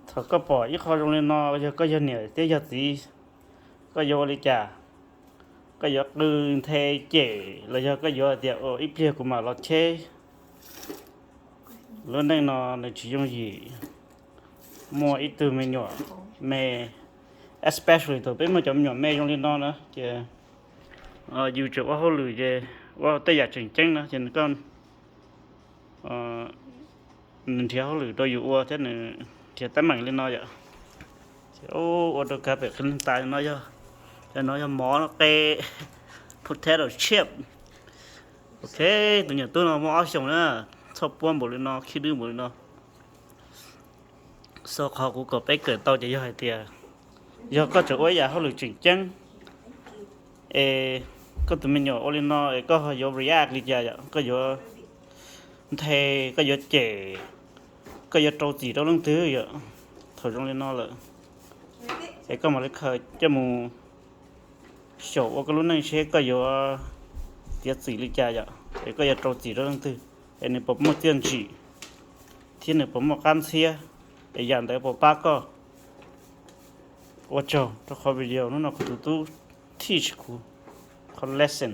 Thaum koj pom ib qho zoo li no, yog koj yog niam thiab yog txiv, koj yuav ua li cas? Koj yuav qw nthe cem los yog koj yuav tias ua ib pliag kuv mam los cheb? Lub neej no nws tsis yooj yim. Muaj ib tug me nyuam me, especially thaum peb muaj cov me nyuam me zoo li no na ces yus tseem ua hauj lwm ces ua tej yam tseem ceeb na ces nws nrhiav hauj lwm rau yus ua thiab nws nrhiav teeb meem li no yom. Ces ua rau kav pem qhov tas no yog, no yog mov qe, potato chip. Ok, tus nyuam tub no muaj ob xyoos na, txhoj puab npaum li no, khib dwb npaum li no. Xo qhov kuv kom peb kawm tau ces yog hais tias yog koj tseem ua ib yam hauj lwm tseem ceeb es koj tus me nyuam ua li no es koj yuav react li cas yom? Koj yuav nthe, koj yuav cem, koj yuav rau txim rau leej twg yom? Thaum zoo li no lawm es koj mam li khaws coj mus xyaum ua koj lub neej seb koj yuav txiav txim li cas yom, es koj yuav rau txim rau leej twg, es nws puas muaj txiaj ntsim thiab nws puas muaj qab ntxhiab, es yam ntawd puas pab koj. Ua tsaug rau qhov video hnub no kuv tus tub teach kuv qhov lesson.